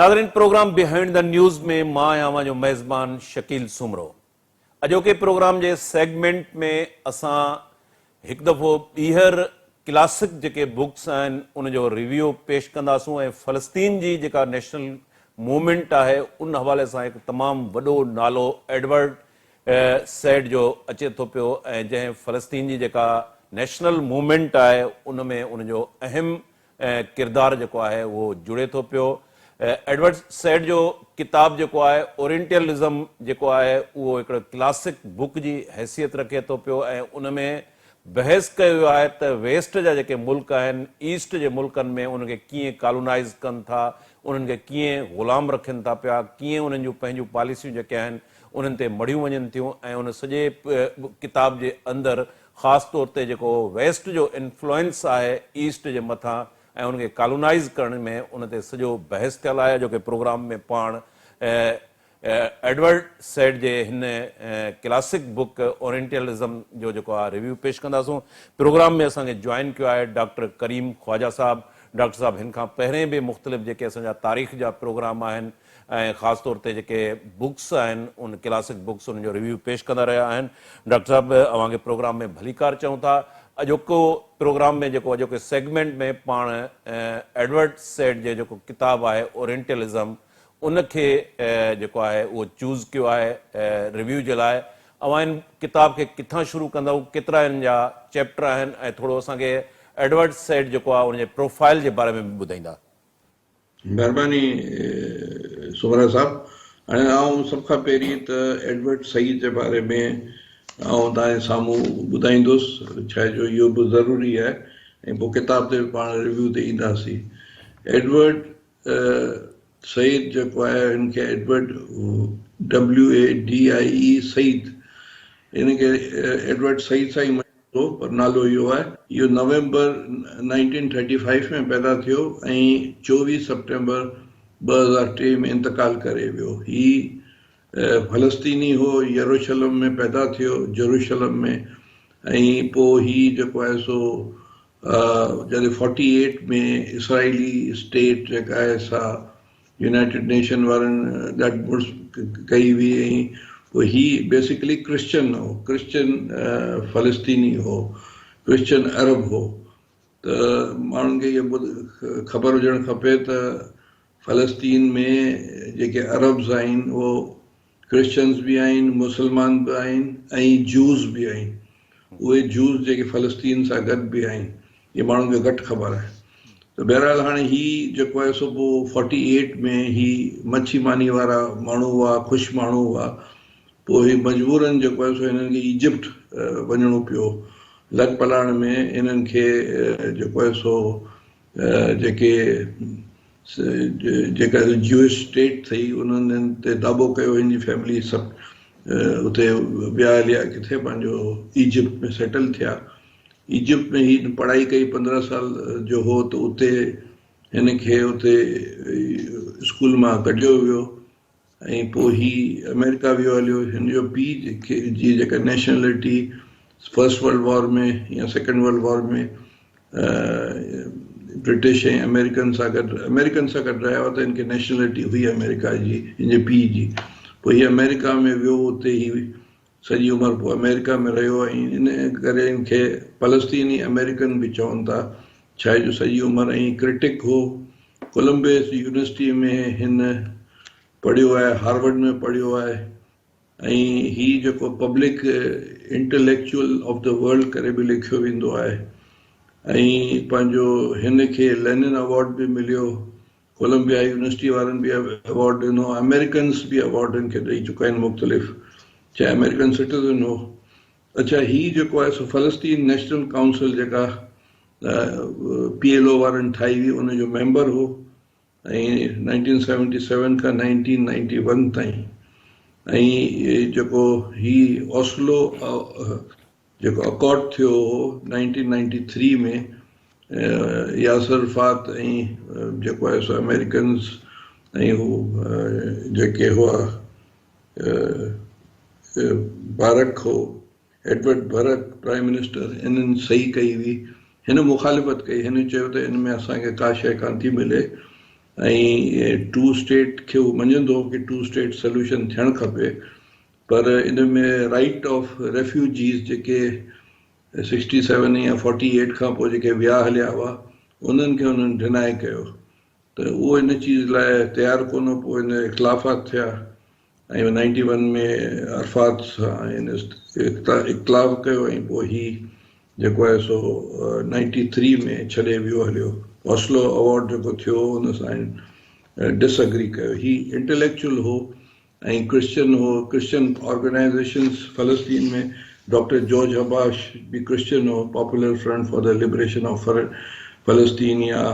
ناظرين programme behind the news ۾ مان آهيان اوهان جو ميزبان شڪيل سومرو. اڄوڪي پروگرام جي سيگمينٽ ۾ اسان هڪ دفعو ٻيهر ڪلاسڪ جيڪي بڪس آهن ان جو ريويو پيش ڪنداسون ۽ فلسطين جي جيڪا نيشنل موومينٽ آهي ان حوالي سان هڪ تمام وڏو نالو ايڊورڊ سيڊ جو اچي ٿو پيو ۽ جنهن فلسطين جي جيڪا نيشنل موومينٽ آهي ان ۾ ان جو اهم ڪردار جيڪو آهي اهو جڙي ٿو پيو. ايڊورڊ سيڊ جو ڪتاب جيڪو آهي اورينٽيلزم جيڪو آهي اهو هڪڙو ڪلاسڪ بڪ جي حيثيت رکي ٿو پيو ۽ ان ۾ بحث ڪيو ويو آهي ته ويسٽ جا جيڪي ملڪ آهن ايسٽ جي ملڪن ۾ انهن کي ڪيئن ڪالونائيز ڪن ٿا انهن کي ڪيئن غلام رکن ٿا پيا ڪيئن انهن جون پنهنجون پاليسيون جيڪي آهن انهن تي مڙهيون وڃن ٿيون ۽ ان سڄي ڪتاب جي اندر خاص طور تي جيڪو ويسٽ جو انفلوئنس آهي ايسٽ جي مٿان ۽ ان کي ڪالونائيز ڪرڻ ۾ ان تي سڄو بحث ٿيل آهي اڄوڪي پروگرام ۾ پاڻ ايڊورڊ سيڊ جي هن ڪلاسڪ بڪ اورينٽيلزم جو جيڪو آهي ريويو پيش ڪنداسون پروگرام ۾ اسان کي جوائن ڪيو آهي ڊاڪٽر ڪريم خواجه صاحب ڊاڪٽر صاحب هن کان پهرين به مختلف جيڪي اسان جا تاريخ جا پروگرام آهن ۽ خاص طور تي جيڪي بڪس آهن ان ڪلاسڪ بڪس انهن جو ريويو پيش ڪندا رهيا آهن. ڊاڪٽر صاحب اوهان کي پروگرام ۾ ڀليڪار چئون ٿا. اڄوڪو پروگرام ۾ جيڪو اڄوڪي سيگمينٽ ۾ پاڻ ايڊورڊ سيڊ جي جيڪو ڪتاب آهي اورينٽلزم ان کي جيڪو آهي اهو چوز ڪيو آهي ريويو جي لاء اوهان ان ڪتاب کي ڪٿان شروع ڪندؤ ڪيترا ان جا چيپٽر آهن ۽ ٿورو اسان کي ايڊورڊ سيڊ جيڪو آهي ان جي پروفائل جي باري ۾ به ٻڌائيندا. مھرباني سومرا صاحب ھاڻي آئون سڀ کان پهرين ته ايڊورڊ سعيد جي باري ۾ آئون توهان جي سامهون ٻڌائيندس ڇا جو اهو به ضروري آهي ۽ پوء ڪتاب تي به پاڻ ريويو تي اينداسين ايڊورڊ سعيد جيڪو آهي هن کي Edward W A D I E Said هن کي ايڊورڊ سعيد سان ئي ٿو پر نالو اهو آهي. اهو نومبر نائنٽين ٿرٽي فائيو ۾ پيدا ٿيو ۽ 24 سيپٽمبر 2003 ۾ انتقال ڪري ويو. هي فلسطيني هو، يروشلم ۾ پيدا ٿيو، Jerusalem ۾، ۽ پوء هي جيڪو آهي سو جڏهن فورٽي ايٽ ۾ اسرائيلي اسٽيٽ جيڪا آهي سا يونائيٽيڊ نيشن وارن ڏاڍ مڙس ڪئي هئي ۽ پوء هي بيسيڪلي ڪرسچن هو، ڪرسچن فلسطيني هو، ڪرسچن عرب هو ته ماڻهن کي اها خبر هجڻ کپي ته فلسطين ۾ جيڪي عربز آهن اهو ڪرسچنز به آهن، مسلمان به آهن ۽ جوز به آهن. اهي جوز جيڪي فلسطين سان گڏ به آهن، اهي ماڻهن کي گهٽ خبر آهي. ته بهرحال هاڻي هي جيڪو آهي سو پوء فورٽي ايٽ ۾ هي مڇي ماني وارا ماڻهو هئا، خوش ماڻهو هئا، پوء هي مجبورن جيڪو آهي سو هنن کي ايجپٽ وڃڻو پيو. لڏ پلاڻ ۾ هنن کي جيڪو آهي سو جيڪي جيڪا جيوش اسٽيٽ ٿي انهن هن تي داٻو ڪيو هن جي فيملي سڀ اتي ويا هليا ڪٿي پنهنجو ايجپٽ ۾ سيٽل ٿيا ايجپٽ ۾ هي پڙهائي ڪئي 15 سال جو هو ته اتي هن کي اتي اسڪول مان ڪڍيو ويو ۽ پوء هي آمريڪا ويو هليو. هن جو پيء جي جيڪا نيشنلٽي فرسٽ ورلڊ وار ۾ يا second world war ۾ British ۽ American سان گڏ آمريڪن سان گڏ رهيا هئا ته هن کي نيشنلٽي هئي آمريڪا جي هن جي پيء جي. پوء هي آمريڪا ۾ ويو اتي هي سڄي عمر پوء آمريڪا ۾ رهيو ۽ ان ڪري هن کي فلسطيني آمريڪن به چون ٿا ڇاهي جو سڄي عمر ۽ ڪرٽڪ هو. ڪولمبيس يونيورسٽيء ۾ هن پڙهيو آهي، هارورڊ ۾ پڙهيو آهي ۽ هي جيڪو public intellectual of the world ڪري به ليکيو ويندو آهي ۽ پنهنجو هن کي لينن ايوارڊ به مليو ڪولمبيا يونيورسٽي وارن به ايوارڊ ڏنو، آمريڪنز به ايوارڊ هن کي ڏئي چڪا آهن مختلف، چاهي آمريڪن سٽيزن هو. اڇا هي جيڪو آهي سو فلسطين نيشنل ڪائونسل جيڪا پي ايل او وارن ٺاهي هئي ان جو ميمبر هو ۽ نائنٽين سيونٽي سيون کان نائنٽين نائنٽي ون تائين ۽ جيڪو هي اوسلو جيڪو اڪارڊ ٿيو هو nineteen ninety three ۾ Yasser Arafat ۽ جيڪو آهي سو آمريڪنز ۽ هو جيڪي هئا بارڪ هو ايڊورڊ برڪ پرائم منسٽر انهن صحيح ڪئي هئي هن مخالفت ڪئي هن چيو ته ان ۾ اسان کي ڪا شيء ڪانه ٿي ملي ۽ ٽو اسٽيٽ کي هو مڃيندو هو ڪي ٽو اسٽيٽ سوليوشن ٿيڻ کپي پر ان ۾ رائيٽ آف ريفيوجيز جيڪي سڪسٽي سيون يا فورٽي ايٽ کان پوء جيڪي ويا هليا هئا انهن کي انهن ڊنائي ڪيو ته اهو ان چيز لاء تيار ڪونه هو پوء ان اختلافات ٿيا ۽ نائنٽي ون ۾ عرفات سان ان اختلاف ڪيو ۽ پوء هي جيڪو آهي سو نائنٽي ٿري ۾ ڇڏي ويو هليو. اوسلو اوارڊ جيڪو ٿيو ان سان ڊس اگري ڪيو. هي انٽليڪچوئل هو ۽ ڪرسچن هو. ڪرسچن آرگنائيزيشنز فلسطين ۾ ڊاڪٽر جارج حباش به ڪرسچن هو. Popular Front for the Liberation of فلسطين يا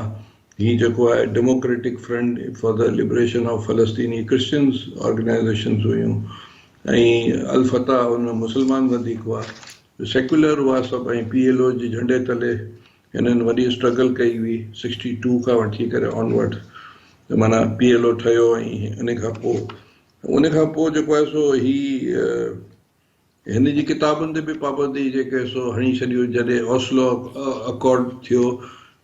هي جيڪو آهي Democratic Front for the Liberation of فلسطين هي ڪرسچنز آرگنائيزيشنز هيون ۽ الفتح ان ۾ مسلمان وڌيڪ هئا. سيڪيولر هئا سڀ ۽ پي ايل او جي جهنڊي تلي هنن وڏي اسٽرگل ڪئي هئي سڪسٽي ٽو کان وٺي ڪري آنورڊ ته معنيٰ پي ايل او ٺهيو ۽ ان کان پوء ان کان پوء جيڪو آهي سو هي هن جي ڪتابن تي به پابندي جيڪي سو هڻي ڇڏي هئي جڏهن اوسلو اڪارڊ ٿيو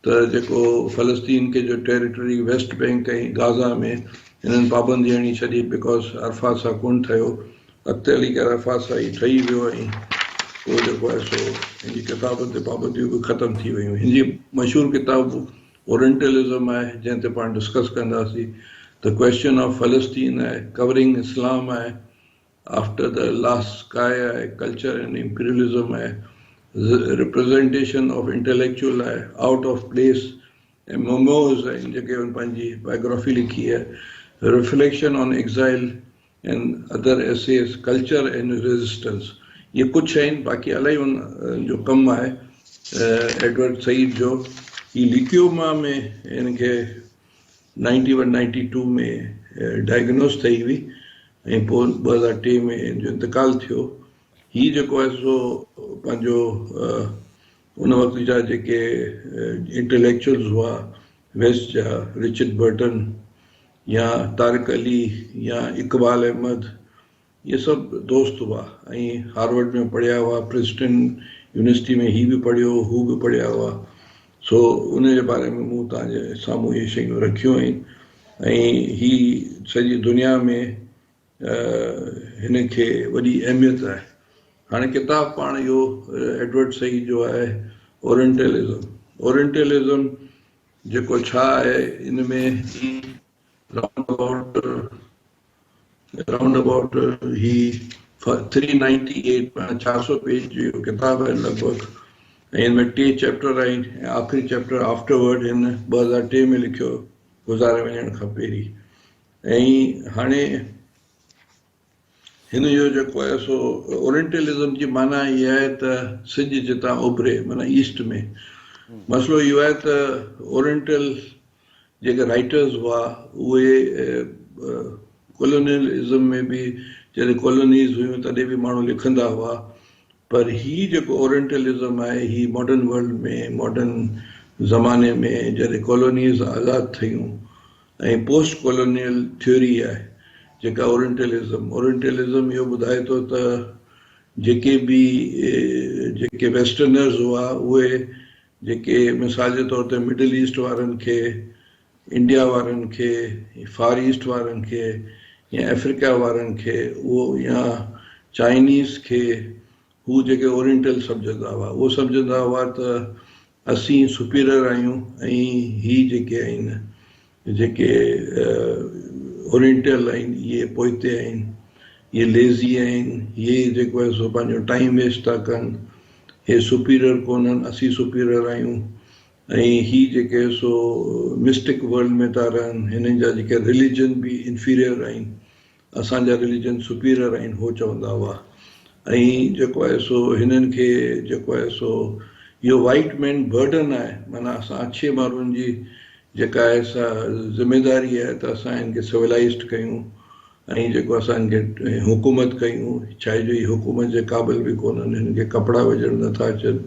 ته جيڪو فلسطين کي جو ٽيريٽري ويسٽ بينڪ ۽ گازا ۾ هنن پابندي هڻي ڇڏي because عرفات سان ڪونه ٺهيو اڳتي هلي ڪري عرفات سان هي ٺهي ويو ۽ پوء جيڪو آهي سو هن جي ڪتابن تي پابنديون به ختم ٿي ويون. هن جي مشهور ڪتاب اورينٽلزم آهي جنهن تي پاڻ ڊسڪس ڪنداسين، The Question of Palestine آهي، ڪورنگ اسلام آهي، آفٽر the last sky آهي، ڪلچر اينڊ امپيريلزم آهي، ريپريزنٽيشن آف انٽليڪچوئل آهي، آئوٽ آف پليس ۽ ميموز آهن جيڪي هن پنهنجي بايوگرافي لکي آهي، reflection on exile and other essays, culture and resistance اهي ڪجهه آهن باقي الائي ان جو ڪم آهي ايڊورڊ سعيد جو. هي ليڪيوما ۾ هن کي ninety one ninety two ۾ diagnose ٿئي هئي ۽ پوء 2003 ۾ هن جو انتقال ٿيو. هي جيڪو آهي سو پنهنجو ان وقت جا جيڪي انٽليڪچوئلز هئا ويسٽ جا، رچرڊ برٽن يا طارق علي يا اقبال احمد اهي سڀ دوست هئا ۽ هارورڊ ۾ پڙهيا هئا، پرنسٽن يونيورسٽي ۾ هي به پڙهيو هو به پڙهيا هئا، سو ان جي باري ۾ مون توهان جي سامهون اهي شيون رکيون آهن ۽ هي سڄي دنيا ۾ هن کي وڏي اهميت آهي. هاڻي ڪتاب پاڻ اهو ايڊورڊ سعيد جو آهي اورينٽلزم. اورينٽلزم جيڪو ڇا آهي ان ۾ هي رائونڊ ابائوٽ رائونڊ ابائوٽ هي ٿري نائنٽي ايٽ معنيٰ 400 پيج جو اهو ڪتاب آهي لڳ ڀڳ ۽ ان ۾ ٽي چيپٽر آهن ۽ آخري چيپٽر آفٽر ورڊ هن 2003 ۾ لکيو گذاري وڃڻ کان پهرين ۽ هاڻي هن جو جيڪو آهي سو اورينٽلزم جي معنيٰ اها آهي ته سج جتان اڀري معنيٰ ايسٽ ۾. مسئلو اهو آهي ته اورينٽل جيڪي رائيٽرز هئا اهي ڪولونيلزم ۾ به جڏهن ڪولونيز هيون تڏهن به ماڻهو لکندا هئا پر هي جيڪو اورينٽلزم آهي هي ماڊرن ورلڊ ۾ ماڊرن زماني ۾ جڏهن ڪولونيز آزاد ٿيون ۽ پوسٽ ڪولونيل ٿيوري آهي جيڪا اورينٽلزم اورينٽلزم اهو ٻڌائي ٿو ته جيڪي به جيڪي ويسٽرنرز هئا اهي جيڪي مثال جي طور تي مڊل ايسٽ وارن کي انڊيا وارن کي فار ايسٽ وارن کي يا افريقا وارن کي اهو يا چائنيز کي هو جيڪي اورينٽل سمجهندا هئا، اهو سمجهندا هئا ته اسين سپيريئر آهيون ۽ هي جيڪي آهن، جيڪي اورينٽل آهن، اهي پوئتي آهن، اهي ليزي آهن، اهي جيڪو آهي سو پنهنجو ٽائيم ويسٽ ٿا ڪن، هي سپيريئر ڪونهن، اسين سپيريئر آهيون ۽ هي جيڪي سو مسٽڪ ورلڊ ۾ ٿا رهن، هنن جا جيڪي رليجن به انفيريئر آهن. اسان جا رليجن سپيريئر آهن هو چوندا هئا ۽ جيڪو آهي سو هنن کي جيڪو آهي سو اهو وائيٽ مين برڊن آهي معنيٰ اسان اڇي ماڻهن جي جيڪا آهي سا ذميداري آهي ته اسان هن کي سولائزڊ ڪيون ۽ جيڪو اسان هن کي حڪومت ڪيون ڇاهي جو هي حڪومت جي قابل به ڪونهن هن کي ڪپڙا وجهڻ نٿا اچن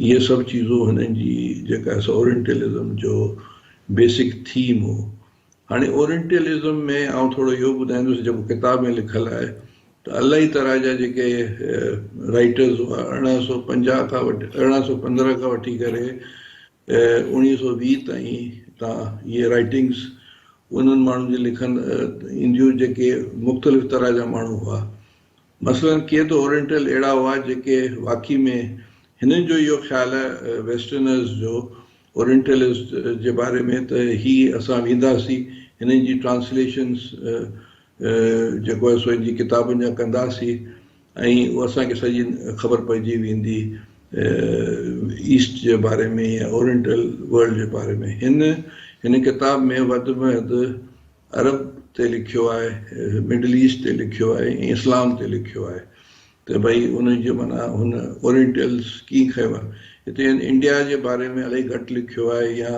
اهي سڀ چيزون هنن جي جيڪا آهي سا اورينٽلزم جو بيسڪ ٿيم هو. هاڻي اورينٽلزم ۾ آئون ٿورو اهو ٻڌائيندس جيڪو ڪتاب ۾ لکيل آهي ته الائي طرح جا جيڪي رائيٽرز هئا 1850 کان وٺي 1815 کان وٺي ڪري 1920 تائين تان اهي رائيٽنگس انهن ماڻهن جي لکن اينديون جيڪي مختلف طرح جا ماڻهو هئا. مثلاً ڪي ته اورينٽل اهڙا هئا جيڪي واقعي ۾ هنن جو اهو خيال آهي ويسٽرنرز جو اورينٽلسٽ جي باري ۾ ته هي اسان وينداسين هنن جي ٽرانسليشنس جيڪو آهي سو هن جي ڪتابن جا ڪنداسين ۽ اهو اسان کي سڄي خبر پئجي ويندي ايسٽ جي باري ۾ يا اورينٽل ورلڊ جي باري ۾. هن هن ڪتاب ۾ وڌ ۾ وڌ عرب تي لکيو آهي، مڊل ايسٽ تي لکيو آهي ۽ اسلام تي لکيو آهي ته ڀئي ان جي معنيٰ هن اورينٽلس ڪيئن کنيو آهي. هتي هن انڊيا جي باري ۾ الائي گهٽ لکيو آهي يا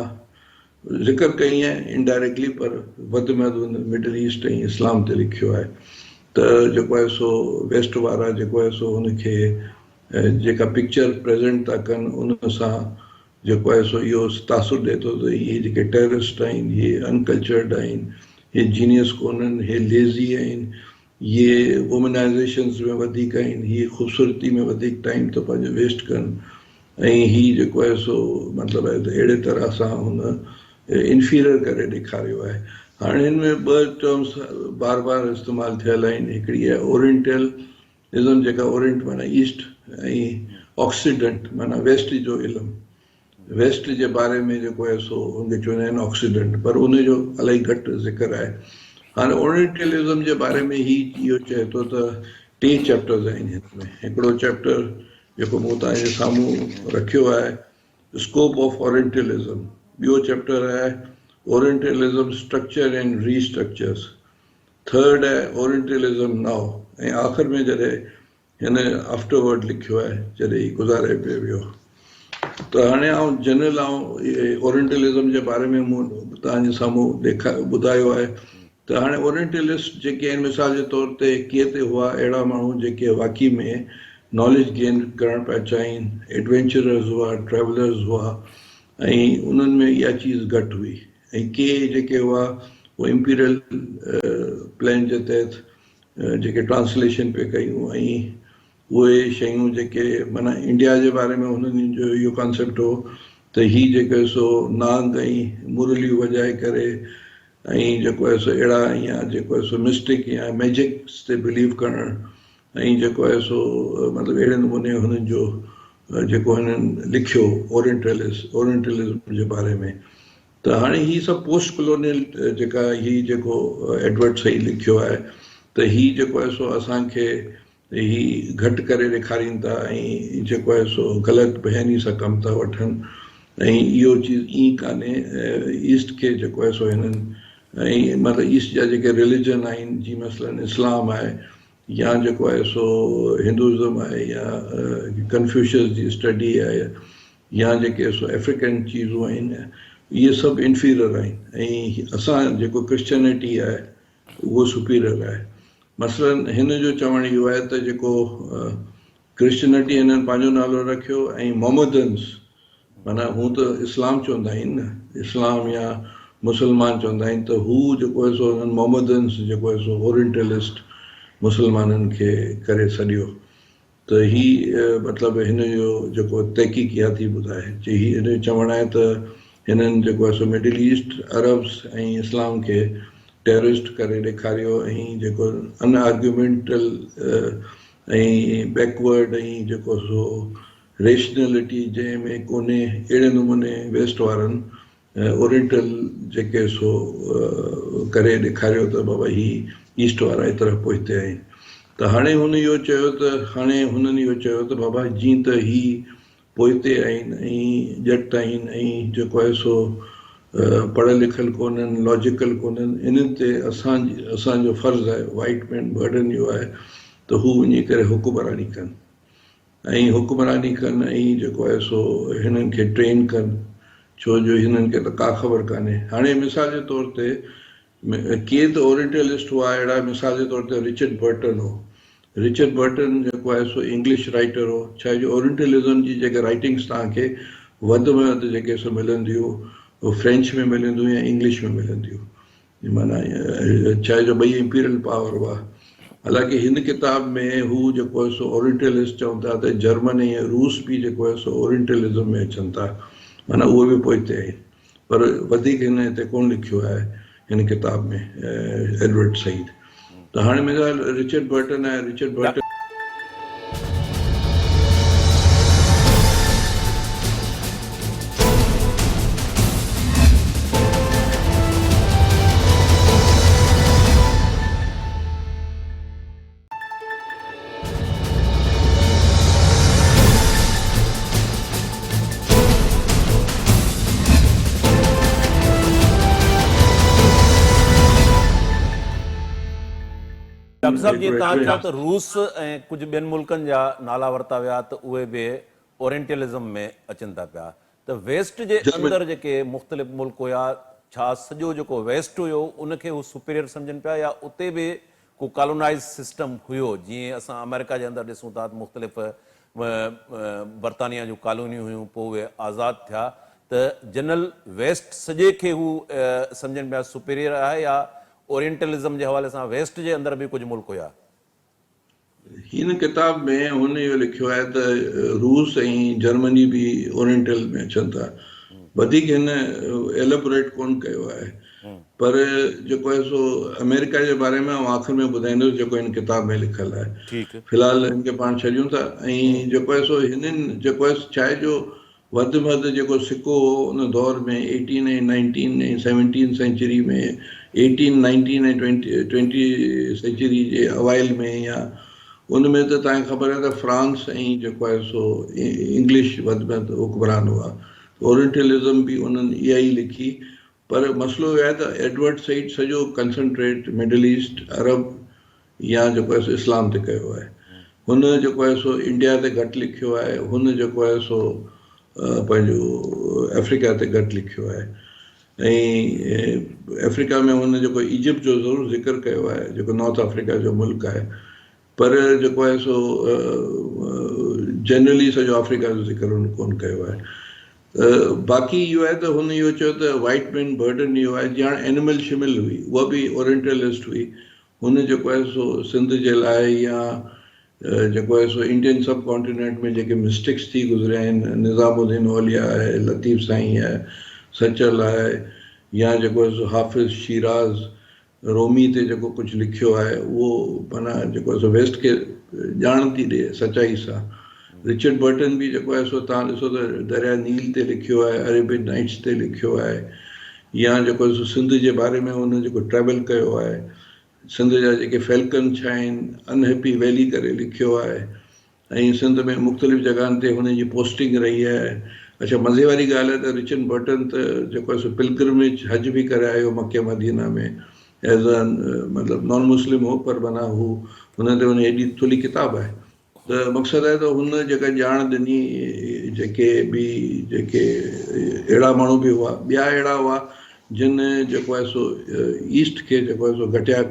ذڪر ڪئي آهي انڊائريڪٽلي پر وڌ ۾ وڌ هن مڊل ايسٽ ۽ اسلام تي لکيو آهي ته جيڪو آهي سو ويسٽ وارا جيڪو آهي سو هن کي جيڪا پڪچر پريزنٽ ٿا ڪن ان سان جيڪو آهي سو اهو تاثر ڏئي ٿو ته اهي جيڪي ٽيررسٽ آهن اهي انڪلچرڊ آهن اهي جينيس ڪونهن اهي ليزي آهن اهي وومنائزيشنز ۾ وڌيڪ آهن، هي خوبصورتي ۾ وڌيڪ ٽائيم ٿو پنهنجو ويسٽ ڪن ۽ هي جيڪو آهي سو مطلب آهي ته اهڙي طرح سان هن انفيريئر ڪري ڏيکاريو آهي. هاڻي هن ۾ ٻه ٽرمز بار بار استعمال ٿيل آهن، هڪڙي آهي اورينٽل ازم جيڪا اورينٽ معنيٰ ايسٽ ۽ آڪسيڊنٽ معنيٰ ويسٽ جو علم. ويسٽ جي باري ۾ جيڪو آهي سو ان کي چوندا آهن آڪسيڊنٽ پر ان جو الائي گهٽ ذڪر آهي. هاڻي اورينٽلزم جي باري ۾ هي اهو چئي ٿو ته ٽي چيپٽرز آهن هن ۾ هڪڙو چيپٽر جيڪو مون توهان جي سامهون رکيو آهي اسڪوپ آف اورينٽلزم، ٻيو چيپٽر آهي orientalism structure and restructures, third آهي اورينٽلزم نائو ۽ آخر ۾ جڏهن هن آفٽر ورڊ لکيو آهي جڏهن هي گذاري پئي ويو ته هاڻي آئون جنرل آئون اورينٽلزم جي باري ۾ مون توهان جي سامهون ڏيکا ٻڌايو آهي ته هاڻي اورينٽلسٽ جيڪي آهن مثال جي طور تي ڪي تي هئا اهڙا ماڻهو جيڪي واقعي ۾ ناليج گين ڪرڻ پيا چاهين ايڊوينچررز هئا ٽريولرز هئا ۽ انهن ۾ اها چيز گهٽ هئي ۽ ڪي جيڪي هئا اهي امپيريل پلان جي تحت جيڪي ٽرانسليشن پئي ڪيون ۽ اهي شيون جيڪي معنيٰ انڊيا جي باري ۾ هنن جو اهو ڪانسيپٽ هو ته هي جيڪو سو نانگ ۽ مرليون وڄائي ڪري ۽ جيڪو آهي سو اهڙا يا جيڪو آهي سو مسٽڪ يا ميجڪس تي بليو ڪرڻ ۽ جيڪو آهي سو مطلب اهڙي نموني هنن جو جيڪو هنن لکيو اورينٽلس اورينٽلزم جي باري ۾ ته هاڻي هي سڀ پوسٽ ڪلونيل جيڪا هي جيڪو ايڊورڊ سعيد لکيو آهي ته هي جيڪو آهي سو اسان کي هي گهٽ ڪري ڏيکارين ٿا ۽ جيڪو آهي سو غلط بياني سان ڪم ٿا وٺن ۽ اهو چيز ائين ڪانهي ايسٽ کي جيڪو آهي سو هنن ۽ مطلب ايسٽ جا جيڪي رليجن آهن جي مثلا اسلام آهي يا جيڪو آهي سو هندوازم آهي يا ڪنفيوشس جي اسٽڊي آهي يا جيڪي سو افريڪن چيزون آهن اهي سڀ انفيريئر آهن ۽ اسان جيڪو ڪرسچنٽي آهي اهو سپيريئر آهي مثلا هن جو چوڻ اهو آهي ته جيڪو ڪرسچنٽي هنن پنهنجو نالو رکيو ۽ محمدنس معنيٰ هو ته اسلام چوندا آهن نه اسلام يا مسلمان چوندا آهن ته هو جيڪو آهي سو هنن محمدنس جيڪو آهي سو اورينٽلسٽ مسلمانن کي ڪري سڏيو ته هي مطلب هن جو جيڪو تحقيق اها ٿي ٻڌائي چي هي هن جو چوڻ آهي ته هنن جيڪو آهي سو مڊل ايسٽ عربس ۽ اسلام کي ٽيررسٽ ڪري ڏيکاريو ۽ جيڪو ان آرگيومينٽل ۽ بيڪورڊ ۽ جيڪو سو ريشنلٽي جنهن ۾ ڪونهي اهڙي نموني ويسٽ وارن اورينٽل جيڪي سو ڪري ڏيکاريو ته بابا هي ايسٽ وارا ايترا پوئتي آهن ته هاڻي هن اهو چيو ته هاڻي هنن اهو چيو ته بابا جيئن ته هي پوئتي آهن ۽ ڄٽ آهن ۽ جيڪو آهي سو پڙهيل لکيل ڪونهن لاجيڪل ڪونهن انهن تي اسان اسان جو فرض آهي وائيٽ مين برڊن اهو آهي ته هو وڃي ڪري حڪمراني ڪن ۽ حڪمراني ڪن ۽ جيڪو آهي سو هنن کي ٽرين ڪن ڇو جو هنن کي ته ڪا خبر ڪانهي. هاڻي مثال جي طور تي ڪي ته اورينٽلسٽ هئا اهڙا مثال جي طور تي رچرڊ برٽن هو. رچرڊ برٽن جيڪو آهي سو انگلش رائيٽر هو ڇا جو اورينٽلزم جي جيڪي رائيٽنگس توهان کي وڌ ۾ وڌ جيڪي سو ملنديون اهي فرينچ ۾ ملنديون يا انگلش ۾ ملنديون. معنيٰ ڇا جو ٻئي امپيريل پاور هئا. حالانڪه هن ڪتاب ۾ هو جيڪو آهي سو اورينٽلسٽ چون ٿا ته جرمني ۽ روس به جيڪو آهي سو اورينٽلزم ۾ اچن ٿا معنيٰ اهي به پوئتي آهن پر وڌيڪ هن هتي ڪونه لکيو آهي. هن ڪتاب ۾ ايڊورڊ سعيد ته هاڻي مثال رچرڊ برٽن آهي رچرڊ برٽن ڊاڪٽر صاحب جيئن توهان چيو ته روس ۽ ڪجهه ٻين ملڪن جا نالا ورتا ويا ته اهي به اورينٽيلزم ۾ اچن ٿا پيا ته ويسٽ جي اندر جيڪي مختلف ملڪ هيا ڇا سڄو جيڪو ويسٽ هيو ان کي هو سپيريئر سمجهن پيا يا اتي به ڪو ڪالونائيز سسٽم هيو جيئن اسان آمريڪا جي اندر ڏسون ٿا ته مختلف برطانيا جون ڪالونيون هيون پوء اهي آزاد ٿيا ته جنرل ويسٽ سڄي کي هو سمجهن پيا سپيريئر آهي يا اورينٽلزم جي حوالي سان ويسٽ جي اندر به ڪجهه ملڪ هيا. هن ڪتاب ۾ هن اهو لکيو آهي ته روس ۽ جرمني به اورينٽل ۾ اچن ٿا. وڌيڪ هن ايلابوريٽ ڪونه ڪيو آهي. پر جيڪو آهي سو آمريڪا جي باري ۾ آئون آخر ۾ ٻڌائيندس جيڪو هن ڪتاب ۾ لکيل آهي. في الحال هن کي پاڻ ڇڏيون ٿا ۽ جيڪو آهي سو هنن جيڪو آهي ڇا آهي جو وڌ ۾ وڌ جيڪو سڪو هو ان دور ۾ eighteen ۽ nineteen ۽ seventeen century ۾ eighteen nineteen ۽ twenty century جي اوائل ۾ يا ان ۾ ته توهان کي خبر آهي ته فرانس ۽ جيڪو آهي سو انگلش وڌ ۾ وڌ حڪمران هئا. اورينٽلزم به انهن اها ئي لکي پر مسئلو اهو آهي ته ايڊورڊ سعيد سڄو ڪنسنٽريٽ مڊل ايسٽ، عرب يا جيڪو آهي سو اسلام تي ڪيو آهي. هن جيڪو آهي سو انڊيا تي گهٽ لکيو آهي، هن جيڪو آهي سو پنهنجو آفريڪا تي گهٽ لکيو آهي ۽ آفريڪا ۾ هن جيڪو ايجپٽ جو ضرور ذڪر ڪيو آهي جيڪو نارٿ آفريڪا جو ملڪ آهي پر جيڪو آهي سو جنرلي سڄو آفريڪا جو ذڪر هن ڪونه ڪيو آهي ته باقي اهو آهي ته هن اهو چيو ته وائيٽ مين برڊن اهو آهي جيئن هاڻي اينيمل شمل هئي اها به اورينٽلسٽ هئي هن جيڪو آهي سو سنڌ جي لاء يا جيڪو آهي سو انڊين سب ڪانٽينينٽ ۾ جيڪي مسٽڪس ٿي گذريا آهن نظام الدين اولياء آهي لطيف سائين آهي سچل آهي يا جيڪو آهي سو حافظ شيراز رومي تي جيڪو ڪجهه لکيو آهي اهو معنيٰ جيڪو آهي سو ويسٽ کي ڄاڻ ٿي ڏئي سچائي سان. رچرڊ برٽن به جيڪو آهي سو توهان ڏسو ته درياء نيل تي لکيو آهي، عريبين نائٽس تي لکيو آهي يا جيڪو آهي سو سنڌ جي باري ۾ هن جيڪو ٽريول ڪيو آهي، سنڌ جا جيڪي فيلڪن ڇا آهن، ان هيپي ويلي ڪري لکيو آهي. ۽ سنڌ ۾ مختلف جڳهن تي هن جي پوسٽنگ رهي آهي. اڇا مزي واري ڳالهه آهي ته رچرڊ برٽن ته جيڪو آهي سو پلگرميج حج به ڪري آيو مڪي مدينه ۾ ايز ا مطلب نان مسلم هو پر معنيٰ هو هن تي هن ايڏي ٿلهي ڪتاب آهي ته مقصد آهي ته هن جيڪا ڄاڻ ڏني جيڪي به جيڪي اهڙا ماڻهو به هئا ٻيا اهڙا هئا جن جيڪو آهي سو ايسٽ کي جيڪو آهي سو گهٽيا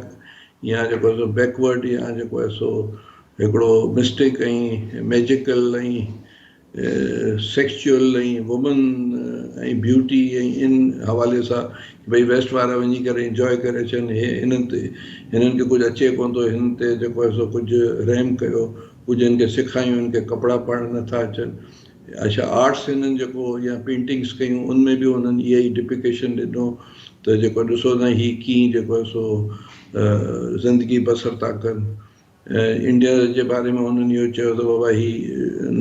يا جيڪو آهي سو بيڪورڊ يا جيڪو آهي سو هڪڙو مسٽڪ ۽ ميجيڪل ۽ سيڪسچوئل ۽ وومن ۽ بيوٽي ۽ ان حوالي سان ڀئي ويسٽ وارا وڃي ڪري انجواء ڪري اچن هي هنن تي هنن کي ڪجهه اچي ڪونه ٿو هنن تي جيڪو آهي سو ڪجهه رحم ڪيو ڪجهه هن کي سکايون هن کي ڪپڙا پائڻ نٿا اچن اڇا آرٽس هنن جيڪو يا پينٽنگس ڪيون ان ۾ به هنن اها ئي ڊپڪيشن ڏنو ته جيڪو ڏسو نه هي ڪيئن جيڪو آهي سو زندگي بسر ٿا ڪن انڊيا جي باري ۾ هنن اهو چيو ته بابا هي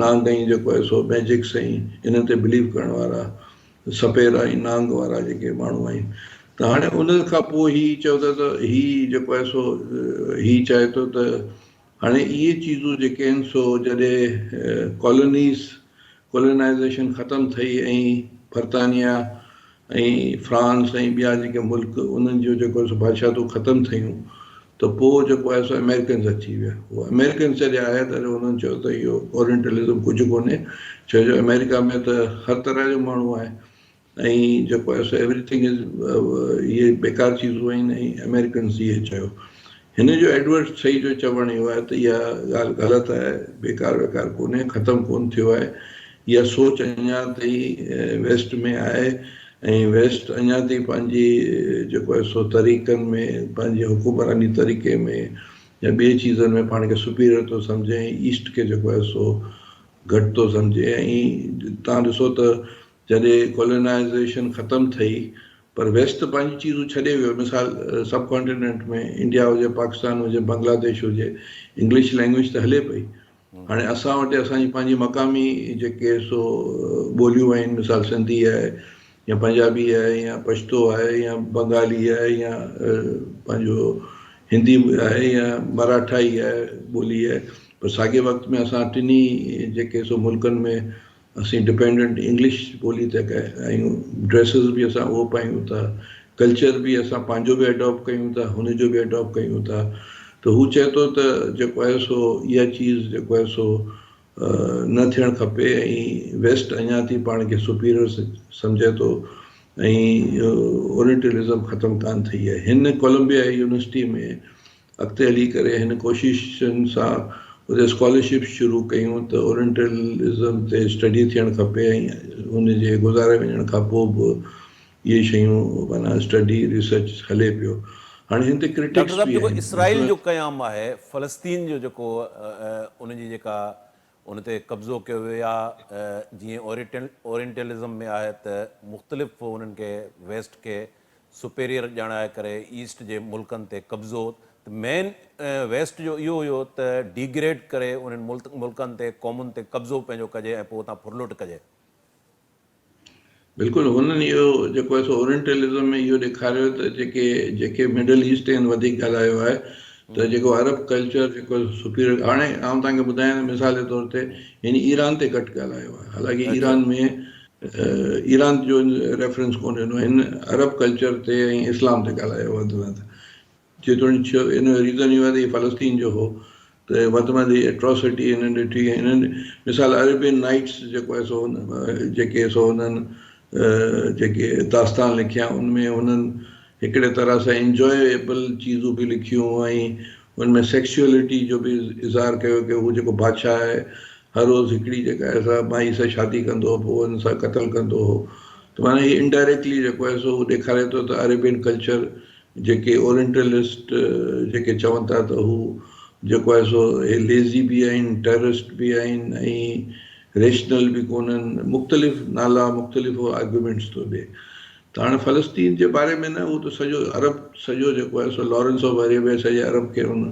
نانگ ۽ جيڪو آهي سو ميجڪس ۽ انهن تي بليو ڪرڻ وارا سپيرا ۽ نانگ وارا جيڪي ماڻهو آهن ته هاڻي ان کان پوء هي چيو ته ته هي جيڪو آهي سو هي چاهي ٿو ته هاڻي اهي چيزون جيڪي آهن سو جڏهن ڪالونيز ڪولونائيزيشن ختم ٿئي ۽ برطانيا ۽ فرانس ۽ ٻيا جيڪي ملڪ انهن جو جيڪو سو بادشاهتون ختم ٿيون ته پوء جيڪو آهي سو آمريڪنز اچي ويا. هو آمريڪنز جڏهن آيا تڏهن انهن چيو ته اهو اورينٽلزم ڪجهه ڪونهي ڇو جو آمريڪا ۾ ته هر طرح جو ماڻهو آهي ۽ جيڪو آهي سو ايوري ٿنگ از اهي بيڪار چيزون آهن ۽ آمريڪنز اهي چيو. هن جو ايڊورڊ سعيد جو چوڻ اهو آهي ته اها ڳالهه غلط آهي، بيڪار ويڪار ڪونهي، ختم ڪونه ٿيو آهي، اها سوچ اڃا تائين ويسٽ ۾ آهي ۽ ويسٽ اڃا تائين پنهنجي جيڪو آهي سو طريقن ۾ پنهنجي حڪمراني طريقي ۾ يا ٻين چيزن ۾ پاڻ کي سپيريئر ٿو سمجهي ۽ ايسٽ کي جيڪو آهي سو گهٽ ٿو سمجهي ۽ توهان ڏسو ته جڏهن ڪالونائيزيشن ختم ٿئي پر ويسٽ ته پنهنجون چيزون ڇڏي ويو مثال سب ڪانٽيننٽ ۾ انڊيا هجي پاڪستان هجي بنگلاديش هجي انگلش لينگويج ته هلي پئي هاڻي اسان وٽ اسان جي پنهنجي مقامي جيڪي سو ٻوليون آهن مثال سنڌي آهي يا پنجابي آهي يا پشتو آهي يا بنگالي آهي يا پنهنجو هندي آهي يا مراٺائي آهي ٻولي آهي پر ساڳي وقت ۾ اسان ٽنهي جيڪي سو ملڪن ۾ اسين ڊپينڊنٽ انگلش ٻولي تي آهيون ڊريسز به اسان اهو پايون ٿا ڪلچر به اسان پنهنجو به اڊاپٽ ڪيون ٿا هن جو به اڊاپٽ ڪيون ٿا ته هو چئي ٿو ته جيڪو آهي سو اها چيز جيڪو آهي سو نه ٿيڻ کپي ۽ ويسٽ اڃا تائين پاڻ کي سپيريئر سمجهي ٿو ۽ اورينٽلزم ختم ڪانه ٿي آهي هن ڪولمبيا يونيورسٽي ۾ اڳتي هلي ڪري هن ڪوششن سان اتي اسڪالرشپس شروع ڪيون ته اورينٽلزم تي اسٽڊي ٿيڻ کپي ۽ ان جي گذاري وڃڻ کان پوء به اهي شيون معنيٰ اسٽڊي ريسرچ هلي پيو. هاڻي هن تي ڊاڪٽر ڪرٽڪس صاحب به جيڪو آهن. اسرائيل مثلاً جو قيام آهي فلسطين جو جيڪو ان جي جيڪا ان تي قبضو ڪيو ويو يا جيئن اورينٽلزم ۾ آهي ته مختلف انهن کي ويسٽ کي سپيريئر ڄاڻائي ڪري ايسٽ جي ملڪن تي قبضو ته مين ويسٽ جو اهو هيو ته ڊيگريڊ ڪري انهن ملڪن تي قومن تي قبضو پنهنجو ڪجي ۽ پوء اتان ڦرلٽ ڪجي. بلڪل هنن اهو جيڪو آهي سو اورينٽلزم ۾ اهو ڏيکاريو ته جيڪي جيڪي مڊل ايسٽ هن وڌيڪ ڳالهايو آهي ته جيڪو عرب ڪلچر جيڪو سپيريئر هاڻي آئون توهان کي ٻڌايان ته مثال جي طور تي هن ايران تي گهٽ ڳالهايو آهي حالانڪه ايران ۾ ايران جو ريفرنس ڪونه ڏنو هن عرب ڪلچر تي ۽ اسلام تي ڳالهايو وڌ وڌ جيتوڻيڪ ان جو ريزن اهو آهي ته هي فلسطين جو هو ته وڌ ۾ وڌ هي ايٽراسٽي هنن ڏٺي ۽ هنن مثال عربين نائٽس جيڪو آهي سو جيڪي سو هنن جيڪي داستان لکيا ان ۾ هنن هڪڙي طرح سان انجوائيبل چيزون به لکيون ۽ ان ۾ سيڪسوئلٽي جو به اظهار ڪيو ڪي هو جيڪو بادشاهه آهي هر روز هڪڙي جيڪا آهي سا مائي سان شادي ڪندو هو پوء ان سان قتل ڪندو هو ته معنيٰ هي انڊائريڪٽلي جيڪو آهي سو هو ڏيکاري ٿو ته عربين ڪلچر جيڪي اورينٽلسٽ جيڪي چون ٿا ته هو جيڪو آهي سو اهي ليزي به آهن، ٽيررسٽ به آهن ۽ ريشنل به ڪونهن، مختلف نالا مختلف هو آرگيومينٽس ٿو ڏي ته هاڻي فلسطين جي باري ۾ نه هو ته سڄو عرب سڄو جيڪو آهي سو لارنس آف اريبيا سڄي عرب کي هن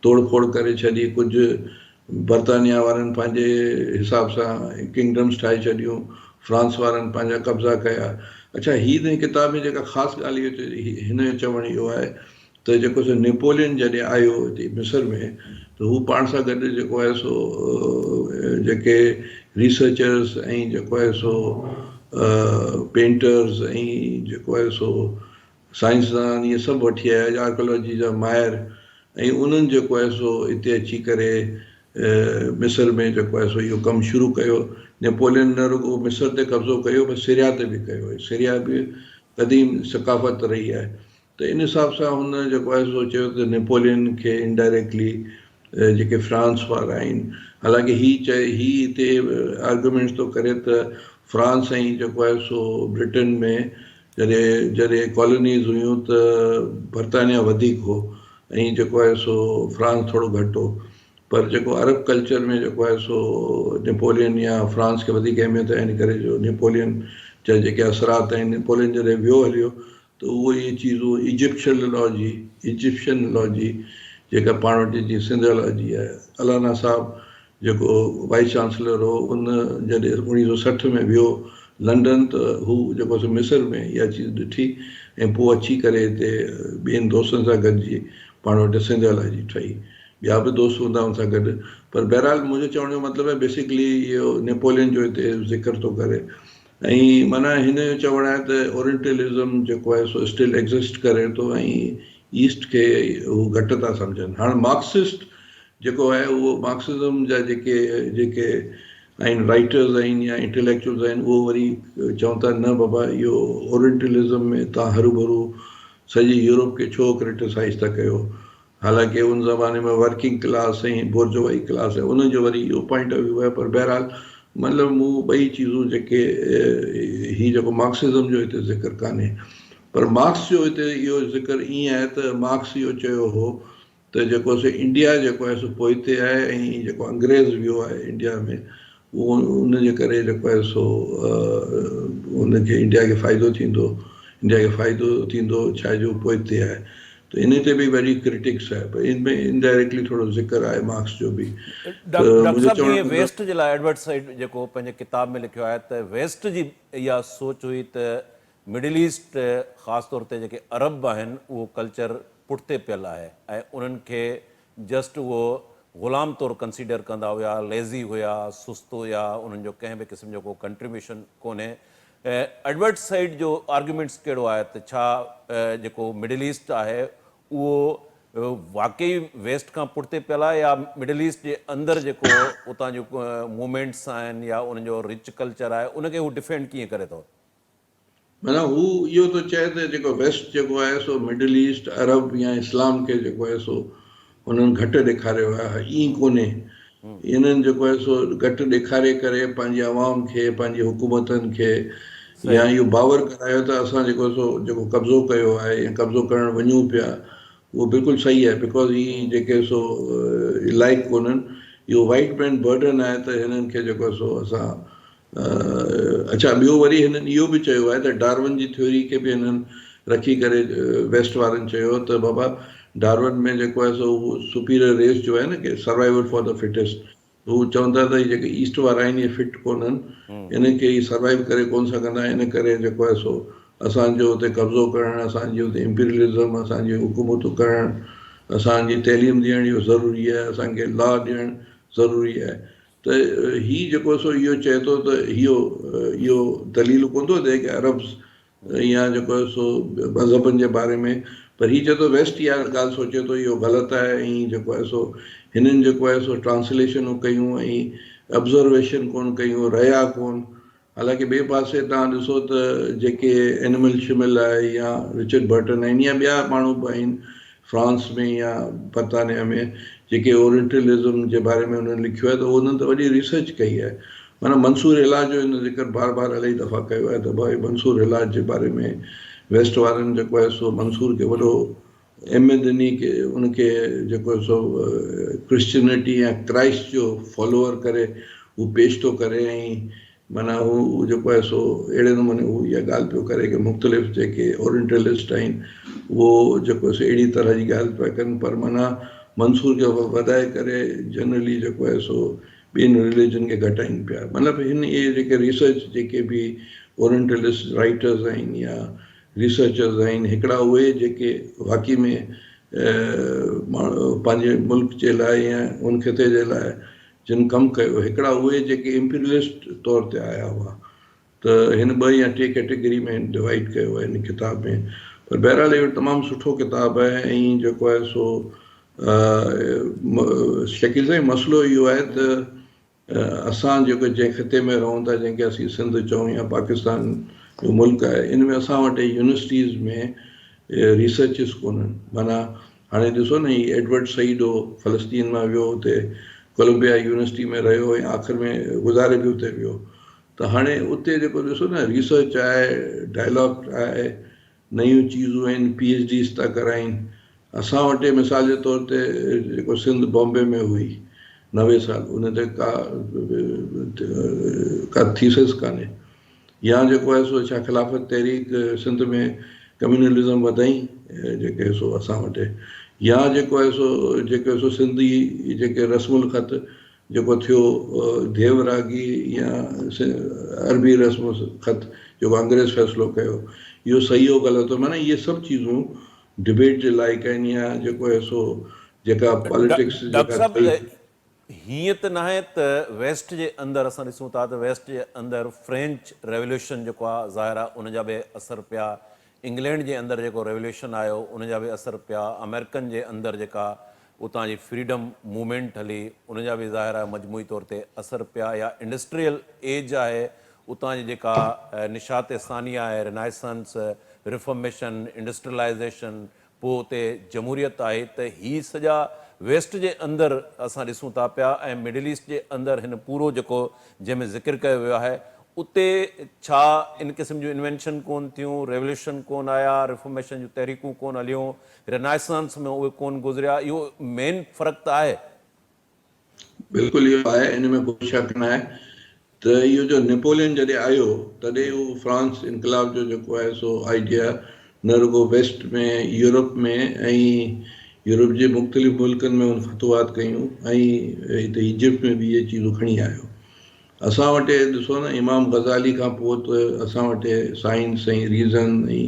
توڙ ڦوڙ ڪري ڇڏي، ڪجهه برطانيا وارن پنهنجي حساب سان ڪنگڊمس ٺاهي ڇڏيون، فرانس وارن پنهنجا قبضا ڪيا. اڇا هي هن ڪتاب ۾ جيڪا خاص ڳالهه اهو هن جو چوڻ اهو آهي ته جيڪو سو نيپولين جڏهن آيو هتي مصر ۾ ته هو پاڻ سان گڏ جيڪو آهي سو جيڪي ريسرچرز ۽ جيڪو آهي سو پينٽرز ۽ جيڪو آهي سو سائنسدان اهي سڀ وٺي آيا يا آرڪيالاجي جا ماهر ۽ انهن جيڪو آهي سو هتي اچي ڪري مصر ۾ جيڪو آهي سو اهو ڪم شروع ڪيو. نيپولين نه رڳو مصر تي قبضو ڪيو پر سريا تي به ڪيو ۽ سريا به قديم ثقافت رهي آهي ته ان حساب سان هن جيڪو آهي سو چيو ته نيپولين کي انڊائريڪٽلي جيڪي فرانس وارا آهن حالانڪه هي چئي هي هتي آرگيومينٽس ٿو ڪري ته فرانس ۽ جيڪو آهي سو برٽن ۾ جڏهن جڏهن ڪالونيز هيون ته برطانيا وڌيڪ هو ۽ جيڪو آهي سو فرانس ٿورو گهٽ هو پر جيڪو عرب ڪلچر ۾ جيڪو آهي سو نيپولين يا فرانس کي وڌيڪ اهميت آهي ان ڪري جو نيپولين جا جيڪي اثرات آهن نيپولين جڏهن ويو هليو ته اهو اهي چيزون ايجپشنلاجي Egyptianology جيڪا پاڻ وٽ جيئن سنڌالاجي آهي الانا صاحب جيڪو وائيس چانسلر هو ان جڏهن اوڻيهه سو 60 ۾ ويو لنڊن ته هو جيڪو سو مصر ۾ اها چيز ڏٺي ۽ پوء اچي ڪري هتي ٻين دوستن سان گڏجي پاڻ وٽ سنڌالاجي ٺهي ٻيا به دوست هوندا ان سان گڏ پر بهرحال منهنجو چوڻ جو مطلب آهي بيسڪلي اهو نيپولين جو هتي ذڪر ٿو ڪري ۽ معنيٰ هن جو چوڻ آهي ته اورينٽلزم جيڪو آهي سو اسٽل ايگزسٽ ڪري ٿو ۽ ايسٽ کي هو گهٽ ٿا سمجهن هاڻ مارڪسسٽ جيڪو آهي اهو مارڪسزم جا جيڪي جيڪي آهن رائيٽرز آهن يا انٽليڪچوئلز آهن اهو وري چون ٿا نه بابا اهو اورينٽلزم ۾ تان هروڀرو سڄي يورپ کي ڇو ڪرٽيسائز ٿا ڪيو حالانڪه ان زماني ۾ ورڪنگ ڪلاس ۽ بورجوائي ڪلاس آهي انهن جو وري اهو پوائنٽ آف ويو آهي پر بهرحال مطلب مون ٻئي چيزون جيڪي هي جيڪو مارڪسزم جو هتي ذڪر ڪانهي پر مارڪس جو هتي اهو ذڪر ائين آهي ته مارڪس اهو چيو هو ته جيڪو سو انڊيا جيڪو آهي سو پوئتي آهي ۽ جيڪو انگريز ويو آهي انڊيا ۾ اهو ان جي ڪري جيڪو آهي سو ان کي انڊيا کي فائدو ٿيندو. انڊيا کي فائدو ٿيندو ڇا جو پوئتي آهي ته انهي تي به وڏي ڪرٽڪس آهي پر ان ۾ انڊائريڪٽلي ٿورو ذڪر آهي مارڪس جو به ته ڊاڪٽر منهنجو صاحب چوڻ جيئن مطلب. ويسٽ جي لاء ايڊورڊ سعيد جيڪو پنهنجي ڪتاب ۾ لکيو آهي ته ويسٽ جي اها سوچ هئي ته مڊل ايسٽ خاص طور تي جيڪي عرب آهن اهو ڪلچر پٺتي پيل آهي ۽ انهن کي جسٽ اهو غلام طور ڪنسيڊر ڪندا هيا، ليزي هيا، سست هيا، انهن جو ڪنهن به قسم جو ڪو ڪنٽريبيوشن ڪونهي. ايڊورڊ سعيد جو آرگيومينٽس ڪهڙو آهي ته ڇا جيڪو مڊل ايسٽ آهي اهو واقعي ويسٽ کان پٺتي پيل آهي يا مڊل ايسٽ جي اندر جيڪو اتان جون موومينٽس آهن يا انهن جو رچ ڪلچر آهي ان کي هو ڊفينڊ ڪيئن ڪري ٿو؟ معنيٰ هو اهو ٿو چئي ته جيڪو ويسٽ جيڪو آهي سو مڊل ايسٽ، عرب يا اسلام کي جيڪو آهي سو انهن گهٽ ڏيکاريو آهي. ها ائين ڪونهي. انهن جيڪو آهي سو گهٽ ڏيکاري ڪري پنهنجي عوام کي، پنهنجي حڪومتن کي يا اهو باور ڪرايو ته اسان جيڪو سو جيڪو قبضو ڪيو آهي يا قبضو ڪرڻ وڃون پيا اهو بلڪل صحيح آهي because هي جيڪي سو لائق ڪونهن. اهو وائيٽ مين برڊن آهي ته هنن کي جيڪو سو اسان اڇا ٻيو وري هنن اهو به چيو آهي ته ڊارون جي ٿيوري کي به هنن رکي ڪري ويسٽ وارن چيو ته بابا ڊارون ۾ جيڪو آهي سو هو سپيريئر ريس جو آهي نه ڪي سروائيول فار the fittest هو چون ٿا ته هي جيڪي ايسٽ وارا آهن اهي فٽ ڪونهن انهن کي هي سروائيو ڪري ڪون سگهندا ان ڪري جيڪو آهي سو اسان جو اتي قبضو ڪرڻ اسان جي اتي امپيريلزم اسان جي حڪومتون ڪرڻ اسان جي تعليم ڏيڻ اهو ضروري آهي اسان کي لا ڏيڻ ضروري آهي ته هي جيڪو سو اهو چئي ٿو ته اهو اهو دليل ڪونه ٿو ڏئي ڪه عربس يا جيڪو سو مذهبن جي باري ۾ پر هي چئي ٿو ويسٽ اها ڳالهه سوچي ٿو اهو غلط آهي ۽ جيڪو آهي سو هنن جيڪو آهي سو ٽرانسليشنون ڪيون ۽ ابزرويشن ڪونه ڪيون رهيا ڪونه حالانڪه ٻئي پاسي توهان ڏسو ته جيڪي اينمل شمل آهي يا رچرڊ برٽن آهن يا ٻيا ماڻهو به آهن فرانس ۾ يا برطانيا ۾ جيڪي اورينٽلزم جي باري ۾ انهن لکيو آهي ته انهن ته وڏي ريسرچ ڪئي آهي معنيٰ منصور حلاج جو هن ذڪر بار بار الاهي دفعا ڪيو آهي ته ڀائي منصور حلاج جي باري ۾ ويسٽ وارن جيڪو آهي سو منصور کي وڏو اهميت ڏني ڪي ان کي جيڪو آهي سو ڪرسچنٽي يا ڪرائسٽ جو فالوور ڪري هو پيش ٿو ڪري ۽ معنيٰ هو جيڪو آهي سو اهڙي نموني هو اها ڳالهه پيو ڪري ڪي مختلف جيڪي اورينٽلسٽ آهن اهو جيڪو آهي سو اهڙي طرح جي ڳالهه پيا ڪن پر معنيٰ منصور کي وڌائي ڪري جنرلي جيڪو آهي سو ٻين رليجن کي گهٽائين پيا مطلب هن اهي جيڪي ريسرچ جيڪي به اورينٽلسٽ رائٽرز آهن يا ريسرچرز آهن هڪڙا اهي جيڪي واقعي ۾ پنهنجي ملڪ جي لاء يا ان خطي جي لاء جن ڪم ڪيو هڪڙا اهي جيڪي امپيريلسٽ طور تي آيا هئا ته هن ٻه يا ٽي ڪيٽيگري ۾ ڊوائيڊ ڪيو آهي هن ڪتاب ۾ پر بهرحال اهو تمام سٺو ڪتاب آهي ۽ جيڪو آهي سو شڪيل سائين مسئلو اهو آهي ته اسان جيڪو جنهن خطي ۾ رهون ٿا جنهن کي اسين سنڌ چئون يا پاڪستان جو ملڪ آهي ان ۾ اسان وٽ يونيورسٽيز ۾ ريسرچز ڪونهن معنيٰ هاڻي ڏسو نه هي ايڊورڊ سعيد هو فلسطين مان ويو اتي ڪولمبيا يونيورسٽي ۾ رهيو ۽ آخر ۾ گذاري به اتي ويو ته هاڻي اتي جيڪو ڏسو نه ريسرچ آهي ڊائلاگ آهي نيون چيزون آهن، پي ايڇ ڊيز ٿا ڪرائين. اسان وٽ مثال جي طور تي جيڪو سنڌ بامبي ۾ هئي 90 سال ان تي ڪا ڪا ٿيسز ڪانهي يا جيڪو آهي سو ڇا خلافت تحريڪ سنڌ ۾ ڪميونلزم وڌائين جيڪي سو اسان وٽ يا جيڪو آهي سو جيڪو سو سنڌي جيڪي رسم الخط جيڪو ٿيو ديوراگي يا عربي رسم الخط جيڪو انگريز فيصلو ڪيو اهو صحيح هو غلط هو معنيٰ اهي سڀ چيزون ڊبيٽ جي لائق آهن يا جيڪو آهي سو جيڪا پاليٽڪس ڊاڪٽر جيڪا صاحب ٿي. هيئن ته ناهي ته ويسٽ جي اندر اسان ڏسون ٿا ته ويسٽ جي اندر فرينچ ريوليوشن جيڪو آهي ظاهر آهي ان جا به اثر پيا انگلينڊ جي اندر جيڪو ريوليوشن آيو ان جا به اثر پيا آمريڪن جي اندر جيڪا اتان جي فريڊم موومينٽ هلي ان جا به ظاهر آهي مجموعي طور تي اثر پيا يا انڊسٽريل ايج آهي اتان جي جيڪا نشاط ثانيه آهي رينائسنس، ريفارميشن، انڊسٽريلائيزيشن پوء اتي جمهوريت آهي ته هي سڄا ويسٽ جي اندر اسان ڏسون ٿا پيا ۽ مڊل ايسٽ جي اندر هن پورو جيڪو جنهن ۾ ذڪر ڪيو ويو آهي اتي ڇا ان قسم جون انوينشن ڪون ٿيون، ريوليوشن ڪون آيا، ريفارميشن جون تحريڪون ڪون هليون، رينائسانس ۾ اهي ڪون گذريا، اهو مين فرق ته آهي. بلڪل اهو آهي ان ۾ ڪو شڪ ناهي. ته اهو جو نيپولين جڏهن آيو تڏهن اهو فرانس انقلاب جو جيڪو آهي سو آئيڊيا نه رڳو ويسٽ ۾ يورپ ۾ ۽ يورپ جي مختلف ملڪن ۾ هن فتوحات ڪيون ۽ هتي ايجپٽ ۾ به اهي چيزون کڻي آيو. اسان وٽ ڏسو نه امام غزالي کان پوء ته اسان وٽ سائنس ۽ ريزن ۽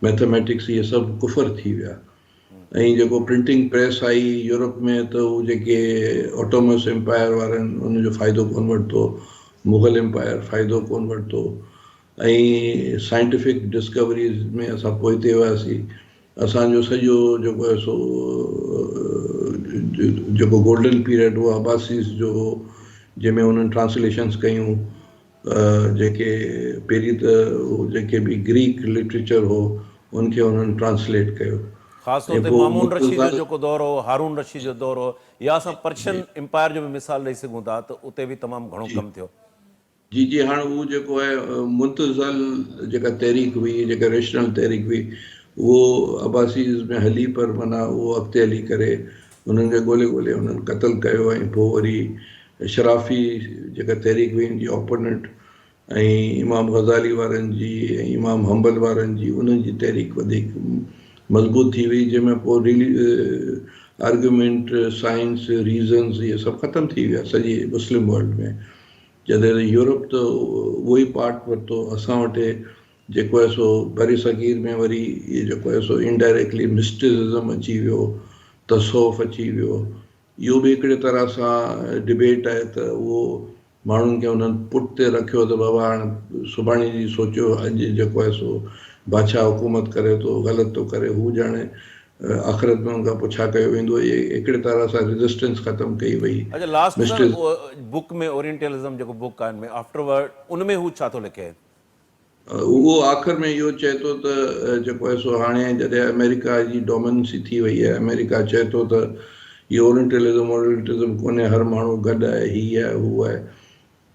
ميٿميٽڪس اهي سڀ ڪفر ٿي ويا. ۽ جيڪو پرنٽنگ پريس آئي يورپ ۾ ته هو جيڪي آٽومس امپائر وارن ان جو فائدو ڪونه ورتو، مغل امپائر فائدو ڪونه ورتو ۽ سائنٽيفڪ ڊسڪوريز ۾ اسان پوئتي وياسين. اسان جو سڄو جيڪو آهي سو جيڪو گولڊن پيريڊ هو عباسيز جو هو جنهن ۾ انهن ٽرانسليشنس ڪيون جيڪي پهرين ته جيڪي به گريڪ لٽريچر هو ان کي انهن ٽرانسليٽ ڪيو. خاص طور ۽ تي پوء مامون رشيد جو مغل جيڪو دور هو، هارون رشيد جو دور هو يا اسان پرشن امپائر جو به مثال ڏئي سگهون ٿا ته اتي به تمام گهڻو جي ڪم ٿيو. جي جي هاڻ هو جيڪو آهي منتظل جيڪا تحريڪ هئي جيڪا ريشنل تحريڪ هئي اهو عباسيز ۾ هلي پر معنيٰ اهو اڳتي هلي ڪري انهن کي ڳولي ڳولي انهن قتل ڪيو ۽ پوء وري اشرافي جيڪا تحريڪ هئي ان جي اپوننٽ ۽ امام غزالي وارن جي ۽ امام حنبل وارن جي انهن جي تحريڪ وڌيڪ مضبوط ٿي وئي جنهن ۾ پوء آرگيومينٽ سائنس ريزنز اهي سڀ ختم ٿي ويا سڄي مسلم ورلڊ ۾ جڏهن ته يورپ ته اهو ئي پارٽ ورتو اسان وٽ جيڪو آهي سو برصغير ۾ وري اهي جيڪو آهي سو انڊائريڪٽلي مسٽسزم اچي ويو تصوف اچي ويو اهو به هڪڙي طرح سان ڊبيٽ آهي ته اهو ماڻهن کي انهن پٽ تي رکيو ته بابا هاڻ سڀاڻي جي سوچيو اڄ جيڪو آهي سو بادشاهه حڪومت ڪري ٿو غلط ٿو ڪري هو ڄاڻي آخرت ۾ ان کان پوء ڇا ڪيو ويندو اهي هڪڙي طرح سان ريزسٽنس ختم ڪئي وئي اچا لاسٽ سر مسٽر بڪ ۾ اورينٽيلزم جيڪو بڪ آهي ان ۾ آفٽر ورڊ ان ۾ هو ڇا ٿو لکي؟ اهو آخر ۾ اهو چئي ٿو ته جيڪو آهي سو هاڻي جڏهن آمريڪا جي ڊومينسي ٿي وئي آهي آمريڪا چئي ٿو ته هي اورينٽلزم اورينٽلزم ڪونهي هر ماڻهو گڏ آهي هي آهي هو آهي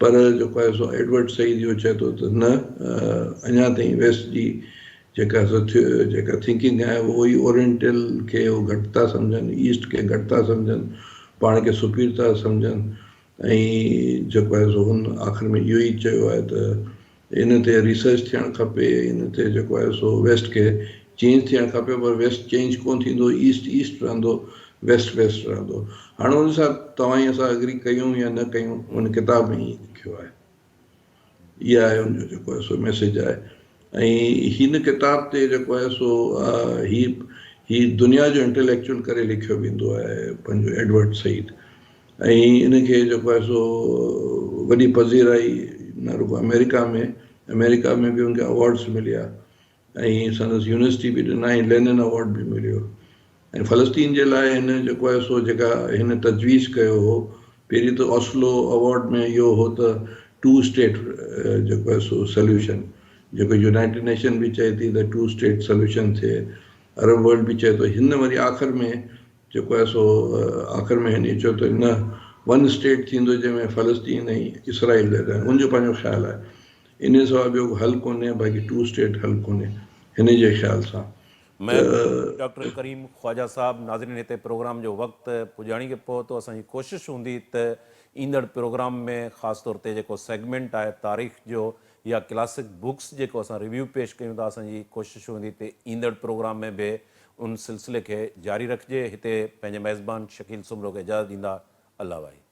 پر جيڪو آهي سو ايڊورڊ سعيد اهو چئي ٿو ته نه اڃا تائين ويسٽ جي جيڪا سو جيڪا ٿنڪنگ آهي اهو ئي اورينٽل کي هو گهٽ ٿا سمجهن ايسٽ کي گهٽ ٿا سمجهن پاڻ کي سپير ٿا سمجهن ۽ جيڪو آهي سو هن آخر ۾ اهو ئي چيو آهي ته ان تي ريسرچ ٿيڻ کپي ان تي جيڪو آهي سو ويسٽ کي چينج ٿيڻ کپي پر ويسٽ چينج ڪونه ٿيندو ايسٽ ايسٽ رهندو ويسٽ ويسٽ رهندو هاڻي ان سان توهان ۽ اسان اگري ڪيون يا نه ڪيون ان ڪتاب ۾ ائين لکيو آهي. اها آهي ان جو جيڪو آهي سو ميسيج آهي ۽ هن ڪتاب تي جيڪو آهي سو هي هي دنيا جو انٽليڪچوئل ڪري لکيو ويندو آهي پنهنجو ايڊورڊ سعيد ۽ ان کي جيڪو آهي سو وڏي پذيرائي نه رڳو آمريڪا ۾ آمريڪا ۾ به ان کي اوارڊس مليا ۽ سندس يونيورسٽي به ڏنا ۽ لينن اوارڊ به مليو ۽ فلسطين جي لاء هن جيڪو آهي سو جيڪا هن تجويز ڪيو هو پهرين ته اوسلو اوارڊ ۾ اهو هو ته ٽو اسٽيٽ جيڪو آهي سو سليوشن جيڪو يونائيٽيڊ نيشن به چئي ٿي ته ٽو اسٽيٽ سليوشن ٿئي عرب ورلڊ به چئي ٿو هن وري آخر ۾ جيڪو آهي سو آخر ۾ هن چيو ته نه ون اسٽيٽ ٿيندو جنهن ۾ فلسطين ۽ اسرائيل ان جو پنهنجو خيال آهي ان سوا ٻيو حل ڪونهي باقي ٽو اسٽيٽ حل ڪونهي هن جي خيال سان مهرباني ڊاڪٽر ڪريم خواجه صاحب ناظرين هتي پروگرام جو وقت پڄاڻي کي پهتو اسان جي ڪوشش هوندي ته ايندڙ پروگرام ۾ خاص طور تي جيڪو سيگمينٽ آهي تاريخ جو يا ڪلاسڪ بڪس جيڪو اسان ريويو پيش ڪيون ٿا اسان جي ڪوشش هوندي ته ايندڙ پروگرام ۾ به ان سلسلي کي جاري رکجي هتي پنهنجي ميزبان شڪيل سومرو کي اجازت ڏيندا الله واهي.